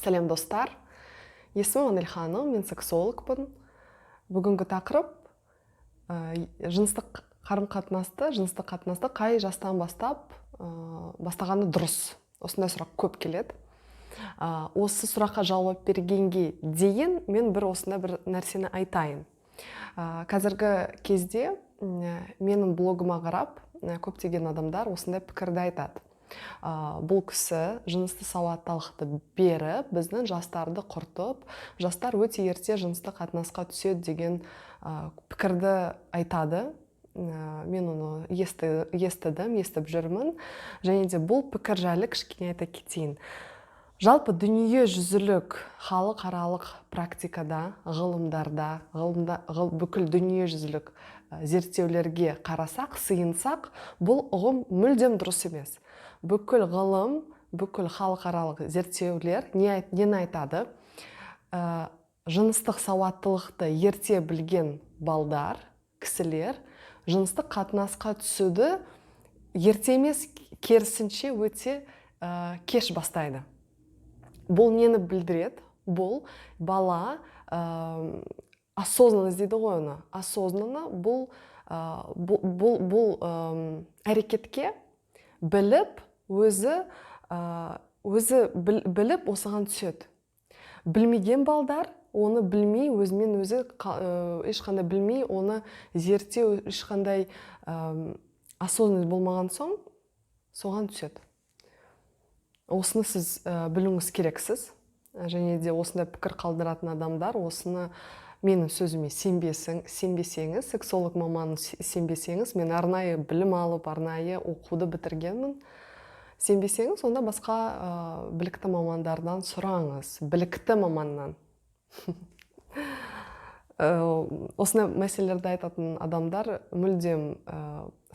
Сәлем, достар! Есімім Анель ханым, мен сексологпын. Бүгінгі тақырып жыныстық қарым қатынасты, жыныстық қатынасты қай жастан бастап бастағаны дұрыс? Осындай сұрақ көп келеді. Осы сұраққа жауап бергенге дейін мен бір осындай бір нәрсені айтайын. Қазіргі кезде менің блогыма қарап, көптеген адамдар осындай пікірді айтады: бұл кісі жынысты сауаттылықты беріп, біздің жастарды құртып, жастар өте ерте жыныстық қатынасқа түседі деген пікірді айтады. Мен оны естідім, естіп жүрмін. Және де бұл пікір жайлы кішкене айта кетейін. Жалпы дүние жүзілік, халықаралық практикада, ғылымдарда, ғылымда, бүкіл дүние жүзілік зерттеулерге қарасақ, сыйынсақ, бұл ұғым мүлдем дұрыс емес. Бүкіл ғылым, бүкіл халықаралық зерттеулер нені айтады? Жыныстық сауаттылықты ерте білген балдар, кісілер жыныстық қатынасқа түсуді ерте емес, керісінше, өте кеш бастайды. Бұл нені білдіреді? Бұл бала осознанность дейді ғой оны, осознанно бұл әрекетке біліп, өзі біліп осыған түседі. Білмеген балдар оны білмей, өзімен өзі ешқандай білмей, оны зерттеу, ешқандай осознанность болмаған соң, соған түседі. Осыны сіз білуіңіз керексіз. Және де осындай пікір қалдыратын адамдар, осыны менің сөзіме сенбесеңіз, сексолог маманын сенбесеңіз, мен арнайы білім алып, арнайы оқуды бітіргенмін, сенбесеңіз, онда басқа білікті мамандардан сұраңыз, білікті маманнан. Осындай мәселелерді айтатын адамдар мүлдем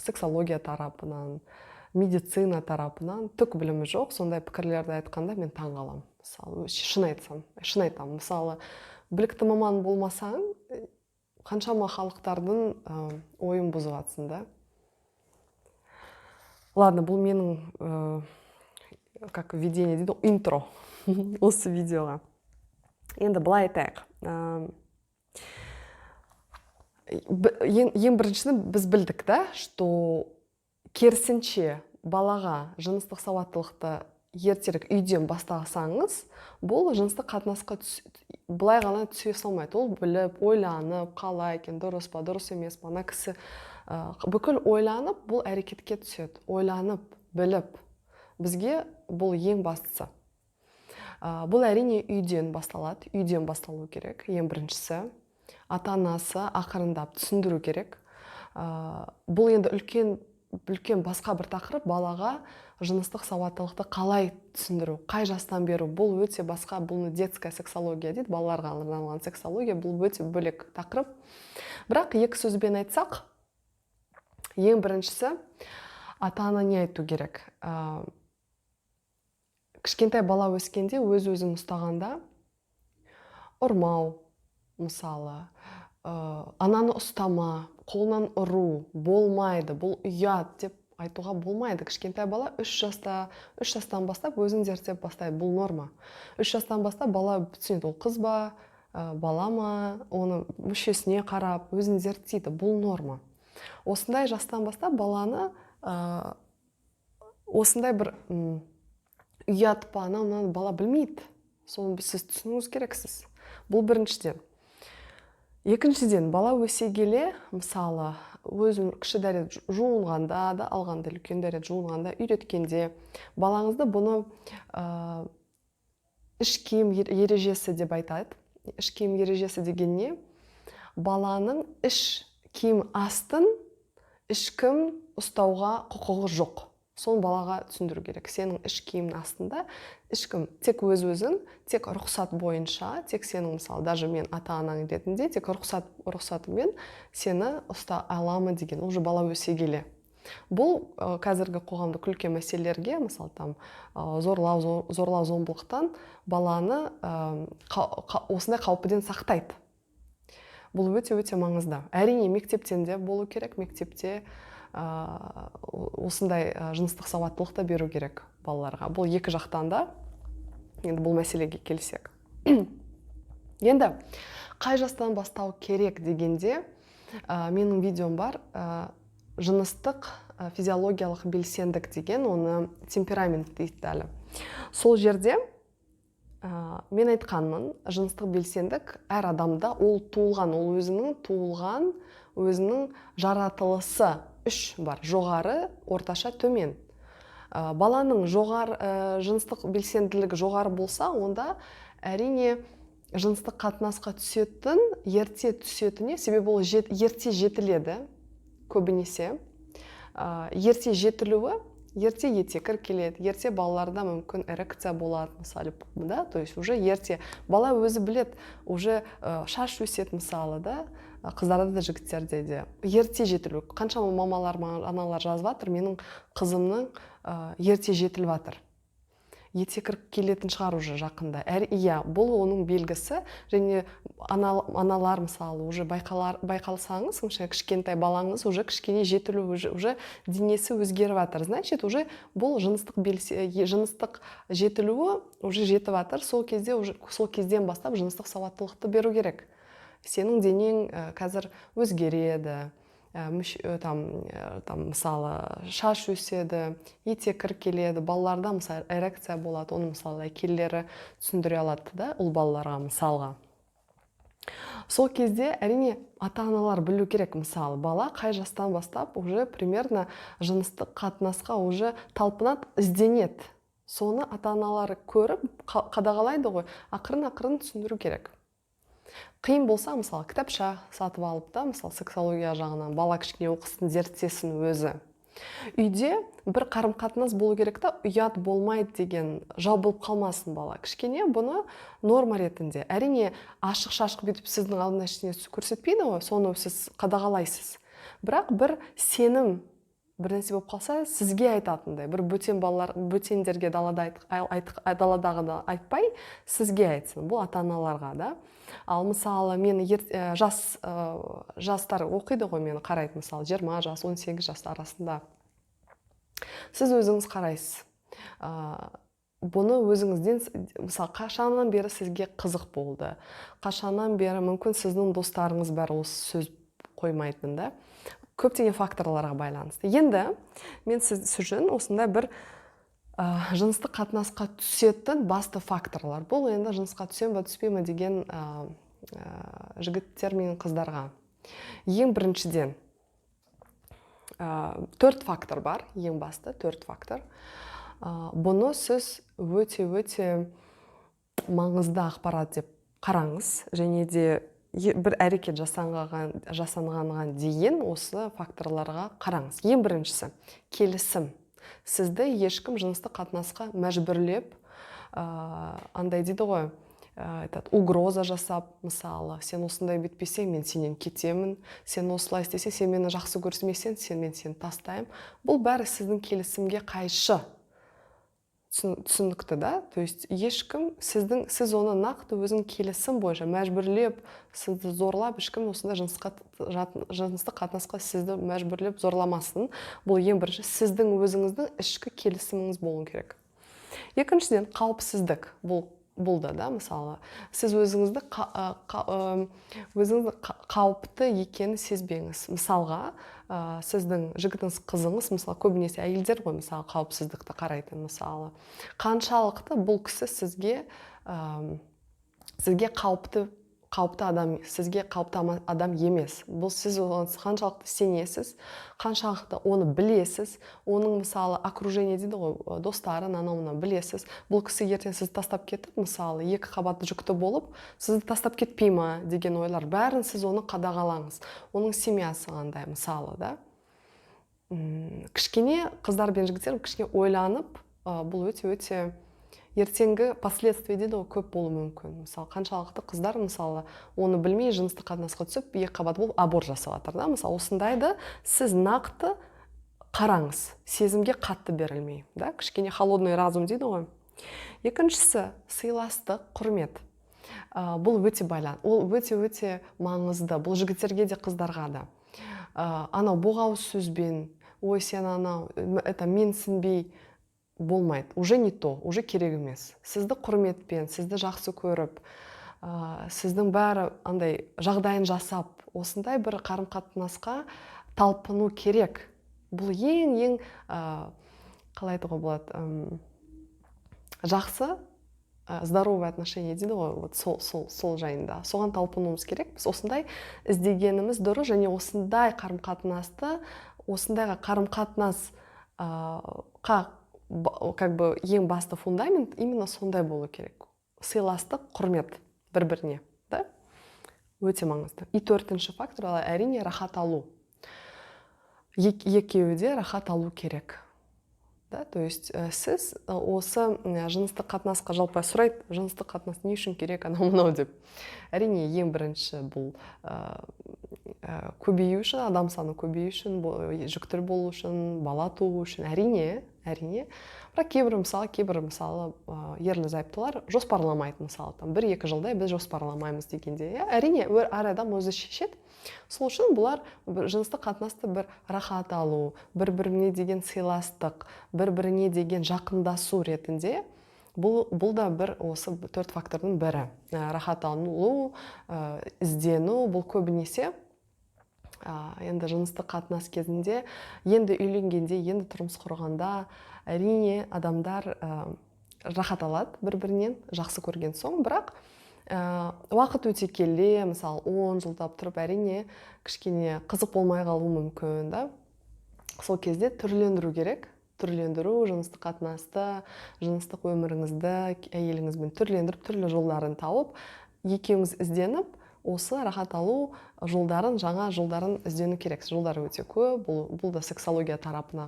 сексология тарапынан, медицина тарапынан түк білімі жоқ. Сондай пікірлерді айтқанда, мен таң қаламын. Мысалы, шын айтсам, шын айтамын, мысалы, білікті маман болмасаң, қаншама халықтардың ойын бұзып жатсың да. Ладно, бұл менің как введение дейді ғой, интро осы видеоға. Енді былай айтайық. Ең біріншісін біз білдік да, что керісінше, балаға жыныстық сауаттылықты ертерек үйден бастасаңыз, бұл жыныстық қатынасқа былай ғана түсе салмайды. Ол біліп, ойланып, қалай екен, дұрыс па, дұрыс емес па, ана кісі бүкіл ойланып, бұл әрекетке түседі, ойланып, біліп. Бізге бұл ең бастысы. Бұл, әрине, үйден басталады, үйден басталу керек. Ең біріншісі, ата анасы ақырындап түсіндіру керек. Бұл енді үлкен үлкен басқа бір тақырып: балаға жыныстық сауаттылықты қалай түсіндіру, қай жастан беру. Бұл өте басқа, бұл детская сексология дейді, балаларға арналған сексология. Бұл өте бөлек тақырып. Бірақ екі сөзбен айтсақ, ең біріншісі, ата ана не айту керек? Кішкентай бала өскенде, өз өзін ұстағанда, ұрмау, мысалы, ананы ұстама, қолынан ұру болмайды, бұл ұят деп айтуға болмайды. Кішкентай бала 3 жаста, 3 жастан бастап өзін зерттеп бастайды. Бұл норма. 3 жастан бастап бала түсінеді, ол қыз ба, бала ма, оны мүшесіне қарап өзін зерттейді. Бұл норма. Осындай жастан бастап баланы осындай бір ұят па, анау мынаны бала білмейді. Соны сіз түсінуіңіз керексіз. Бұл біріншіден. Екіншіден, бала өсе келе, мысалы, өзін кіші дәрет жуынғанда да, алғанда, үлкен дәрет жуынғанда үйреткенде балаңызды, бұны іш киім ережесі деп айтады. Іш киім ережесі деген не? Баланың іш киім астын ешкім ұстауға құқығы жоқ. Соны балаға түсіндіру керек: сенің іш киімнің астында ешкім, тек өз өзің, тек рұқсат бойынша, тек сенің, мысалы, даже мен ата анаң ретінде тек рұқсатымен сені ұста аламын деген. Уже бала өсе келе бұл қазіргі қоғамдық үлкен мәселелерге, мысалы, там зорлау, зомбылықтан баланы осындай қаупіден сақтайды. Бұл өте өте маңызды. Әрине, мектептен де болу керек. Мектепте осындай жыныстық сауаттылық та беру керек балаларға. Бұл екі жақтан да. Енді бұл мәселеге келсек, енді қай жастан бастау керек дегенде, менің видеом бар, жыныстық физиологиялық белсендік деген, оны темперамент дейді әлі. Сол жерде мен айтқанмын, жыныстық белсендік әр адамда ол туылған, ол өзінің туылған, өзінің жаратылысы үш бар: жоғары, орташа, төмен. Баланың жоғары жыныстық белсенділігі жоғары болса, онда, әрине, жыныстық қатынасқа түсетін, ерте түсетіне, себебі ол ерте жетіледі көбінесе. Ерте жетілуі, ерте етеккір келеді, ерте балаларда мүмкін эрекция болады, мысалы, да, то есть уже ерте бала өзі білет, уже шаш өседі, мысалы, да, қыздарда да, жігіттерде де ерте жетілу. Қаншама мамалар, маған, аналар жазып жатыр: «Менің қызымның ерте жетіліп жатыр, етеккір келетін шығар уже жақында». Иә, бұл оның белгісі. Және аналар, мысалы, уже байқалсаңыз, мысалы, кішкентай балаңыз уже кішкене жетілу, уже денесі өзгеріп жатыр, значит, уже бұл жыныстық жетілуі уже жетіп жатыр. Сол кезде, уже сол кезден бастап жыныстық сауаттылықты беру керек. Сенің денең қазір өзгереді, там, мысалы, шаш өседі, етеккір келеді, балаларда, мысалы, эрекция болады. Оны, мысалы, әкелері түсіндіре алады да ұл балаларға, мысалға. Сол кезде, әрине, ата аналар білу керек, мысалы, бала қай жастан бастап уже примерно жыныстық қатынасқа уже талпынады, ізденеді. Соны ата аналар көріп, қадағалайды ғой, ақырын ақырын түсіндіру керек. Қиын болса, мысалы, кітапша сатып алып та, мысалы, сексология жағынан бала кішкене оқысын, зерттесін өзі. Үйде бір қарым қатынас болу керек та, ұят болмайды деген, жабылып қалмасын бала. Кішкене бұны норма ретінде, әрине, ашық шашық бүйтіп сіздің алдында ештеңе көрсетпейді ғой, соны сіз қадағалайсыз. Бірақ бір сенім, бір нәрсе болып қалса, сізге айтатындай, бір бөтен балалар, бөтендерге далада даладағыны айтпай, сізге айтсын. Бұл ата аналарға да. Ал, мысалы, мені жастар оқиды ғой, мені қарайды, мысалы, 20 жас, 18 жас арасында. Сіз өзіңіз қарайсыз, бұны өзіңізден, мысалы, қашаннан бері сізге қызық болды, қашаннан бері мүмкін сіздің достарыңыз бәрі осы сөз қоймайтын да, көптеген факторларға байланысты. Енді мен сіз үшін осындай бір жыныстық қатынасқа түсетін басты факторлар. Бұл енді жынысқа түсем ба, түспей ма деген жігіттер мен қыздарға. Ең біріншіден, төрт фактор бар, ең басты төрт фактор. Бұны сіз өте өте маңызды ақпарат деп қараңыз және де бір әрекет жасанғанға дейін осы факторларға қараңыз. Ең біріншісі – келісім. Сізді ешкім жыныстық қатынасқа мәжбүрлеп, андай дейді ғой, этот, угроза жасап, мысалы, сен осындай бүйтпесең, мен сенен кетемін, сен осылай істесең, сен мені жақсы көрмесең, мен сені тастаймын. Бұл бәрі сіздің келісімге қайшы. Түсінікті да? То есть ешкім сіздің, сіз оны нақты өзің келісім бойынша, мәжбүрлеп, сізді зорлап, ешкім осындай жыныстық қатынасқа сізді мәжбүрлеп зорламасын. Бұл ең бірінші сіздің өзіңіздің ішкі келісіміңіз болу керек. Екіншіден, қауіпсіздік. Бұл да, мысалы, сіз өзіңізді өзіңізді қауіпті екенін сезбеңіз. Мысалға, сіздің жігітіңіз, қызыңыз, мысалы, көбінесе әйелдер ғой, мысалы, қауіпсіздікті қарайтын, мысалы, қаншалықты бұл кісі сізге қауіпті адам, сізге қауіпті адам емес. Бұл сіз оған қаншалықты сенесіз, қаншалықты оны білесіз, оның, мысалы, окружение дейді ғой, достарын, анау мынау білесіз. Бұл кісі ертең сізді тастап кетіп, мысалы, екі қабат жүкті болып, сізді тастап кетпей ма деген ойлар, бәрін сіз оны қадағалаңыз. Оның семьясы қандай, мысалы, да. Кішкене қыздар бен жігіттер кішкене ойланып, бұл өте өте ертеңгі последствия дейді ғой, көп болуы мүмкін. Мысалы, қаншалықты қыздар, мысалы, оны білмей жыныстық қатынасқа түсіп, екі қабат болып, аборт жасап жатыр да, мысалы. Осындайды сіз нақты қараңыз, сезімге қатты берілмей да, кішкене холодный разум дейді ғой. Екіншісі – сыйластық, құрмет. Бұл өте ол өте өте маңызды, бұл жігіттерге де, қыздарға да. Анау боғауыз сөзбен, ой, сен анау, это менсінбей. болмайды, уже не то, уже керек емес. Сізді құрметпен, сізді жақсы көріп, сіздің бәрі андай жағдайын жасап, осындай бір қарым-қатынасқа талпыну керек. Бұл ең қалай айтуға болады, жақсы, здоровые отношения дейді ғой, вот сол жайында, соған талпынуымыз керек. Біз осындай іздегеніміз дұрыс және осындай қарым-қатынасты, осындайға қарым-қатынасқа как бы ең басты фундамент именно сондай болу керек: сыйластық, құрмет бір-біріне, да, өте маңызды. И төртінші фактор ол, әрине, рахат алу. Екеуі де рахат алу керек, да. То есть сіз осы жыныстық қатынасқа, жалпы сұрайды, жыныстық қатынас не үшін керек, анау мынау деп. Әрине, ең бірінші бұл көбею үшін, адам саны көбею үшін, жүкті болу үшін, бала туу үшін, әрине. Бірақ кейбір, мысалы, ерлі зайыптылар жоспарламайды, мысалы, там 1-2 жылдай біз жоспарламаймыз дегенде, иә, әрине, әр адам өзі шешеді. Сол үшін бұлар бір жыныстық қатынасты бір рахат алу, бір біріне деген сыйластық, бір біріне деген жақындасу ретінде, бұл да бір осы төрт фактордың бірі. Рахат алу, іздену. Бұл көбінесе енді жыныстық қатынас кезінде, енді үйленгенде, енді тұрмыс құрғанда, әрине, адамдар рахат алады бір бірінен жақсы көрген соң. Бірақ уақыт өте келе, мысалы, 10 жылдап тұрып, әрине, кішкене қызық болмай қалуы мүмкін, да. Сол кезде түрлендіру керек. Түрлендіру жыныстық қатынасты, жыныстық өміріңізді әйеліңізбен түрлендіріп, түрлі жолдарын тауып, екеуіңіз ізденіп, осы рахат алу жолдарын, жаңа жолдарын іздену керек. Жолдары өте көп. Бұл да сексология тарапына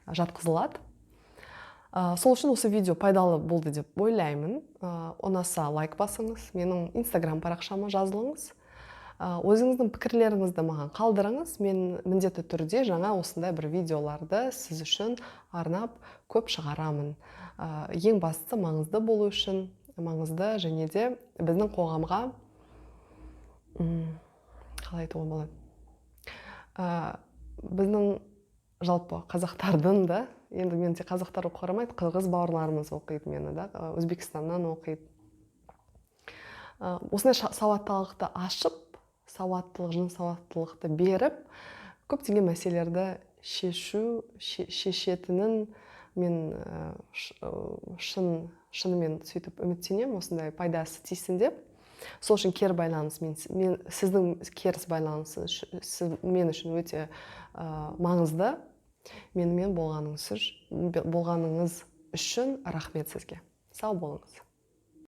жатқызылады. Сол үшін осы видео пайдалы болды деп ойлаймын. Ұнаса, лайк басыңыз, менің инстаграм парақшама жазылыңыз, өзіңіздің пікірлеріңізді маған қалдырыңыз. Мен міндетті түрде жаңа осындай бір видеоларды сіз үшін арнап көп шығарамын. Ең бастысы, маңызды болу үшін, маңызды және де біздің қоғамға, қалай айтуға болады, біздің жалпы қазақтардың да, енді мен тек қазақтар қарамайды, қырғыз бауырларымыз оқиды мені, да, Өзбекстаннан оқиды. Осындай сауаттылықты ашып, сауаттылық, жыныс сауаттылықты беріп, көптеген мәселелерді шешетінін мен шынымен сөйтіп үміттенемін, осындай пайдасы тисін деп. Сол үшін кері байланыс, мен сіздің керіс байланысы сіз, мен үшін өте маңызды. Менімен болғаныңыз үшін рахмет сізге. Сау болыңыз.